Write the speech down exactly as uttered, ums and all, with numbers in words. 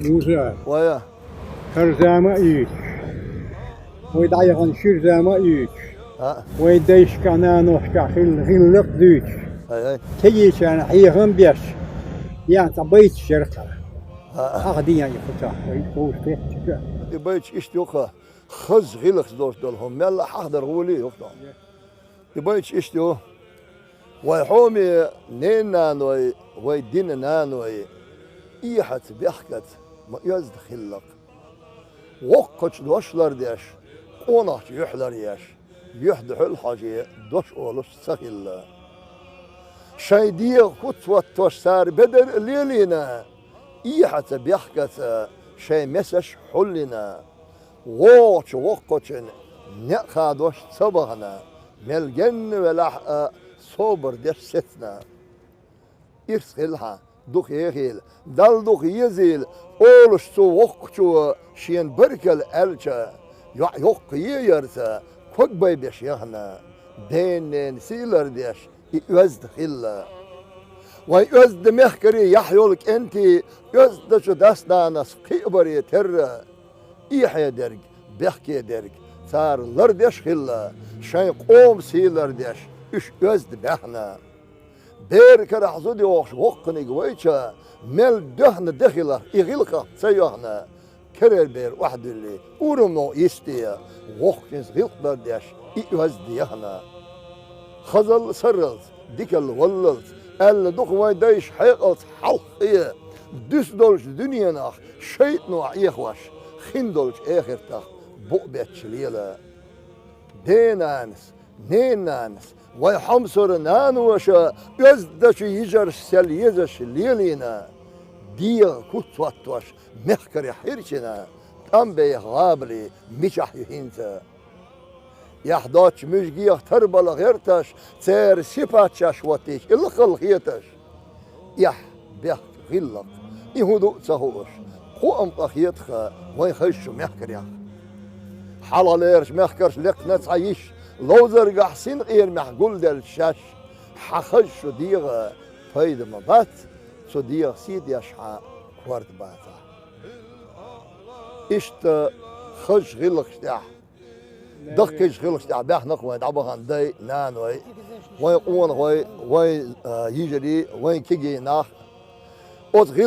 Муса, вая, хӀара зама а ийцаш, вай дӀаяхана шира зама а ийцаш, а, вай дайшкахь, наношкахь хилла гӀиллакх а дуьйцуш, ай, ай, кегийчарна хьехам беш, ян цхьа байташ яра-кх. А, а. Ахьа дийна и кху цхьа, вай вовшахкхетча. И байташ иштта ю-кх: хаза гӀиллакхаш долуш долу хӀума мелла а хьахдар гӀоле а ю-кх тхуна. И байташ иштта ю: вай хьоме ненан наной, вай динан наной, эхьаца, бехкаца ма оьзда хилла-кх. Воккхачу дош лардеш, къонахчу юьхь ларъеш, юьхь дуьхьал хьожий дош олуш ца хилла. Шайн дегӀан куц хӀоттош цара бедар а лелийна, эхьаца, бехкаца шайн месаш хьулйина, вогӀучу воккхачун некъ хадош ца бахана, мел генна велахь а, собар деш сецна. Ирс хилла хьан, дукха ехийла, Далла дукха езийла, олуш цу воккхачо шена баркалла аьлча, йоӀ йоккха еярца ког байбеш яхна, ден-ненан сий лардеш и оьзда хилла. Вайн оьзда мехкарий, яхь йолу кӀентий оьздачу дас-нанас кхиабаре терра, эхье дерг, бехке дерг цара лардеш хилла, шайн къоман сий лардеш уьш оьзда баьхна. Бер карахь зуда йохуш воккханиг вайча, мел доьхна де хиларх и гӀиллакх ца йоьхна, керара бер охьадуьллий, урамно йисте, воккхачуьнца гӀиллакх лардеш и оьзда яхна. Хазалла сарралц, дикалла валлалц, аьлла ду-кх вайн дайша хьекъалца хьалххе, дуьсу долчу дуьненах шайтӀано Ӏехош, хин долчу эхартах букъ бетташ лела. Ден-нанас, ненан нанас, вайн хьомсара наноша оьздачу йижарша сел езаш лелийна, дегӀан куц хӀоттош мехкарий хьирчина, тӀам беха гӀабали мичахь ю хӀинца? Эхь доцчу муьжгех тарбала гӀерташ, церан сипат шаьш хӀоттийча, и лакхалла хеташ, эхь, бехк, гӀиллакх, и хӀун ду а ца хууш, кху а ма къа хета-кх вайн хазачу мехкарех. Хьалхалерчу мехкарша лекхна цхьа йиш, ловзаргахь синкъерамехь гулделча шаьш, хьан хазачу дегӀан пайда ма бац, цу дегӀан сий деш хьан корта бацахь. Иштта хазачу гӀиллакхаш тӀехь, даккхийчу гӀиллакхаш тӀехь баьхна-кх вайн дӀабахана дай, наной, вайн къонахой, вайн, а, йижарий, вайн кегий нах. Оцу гӀиллакх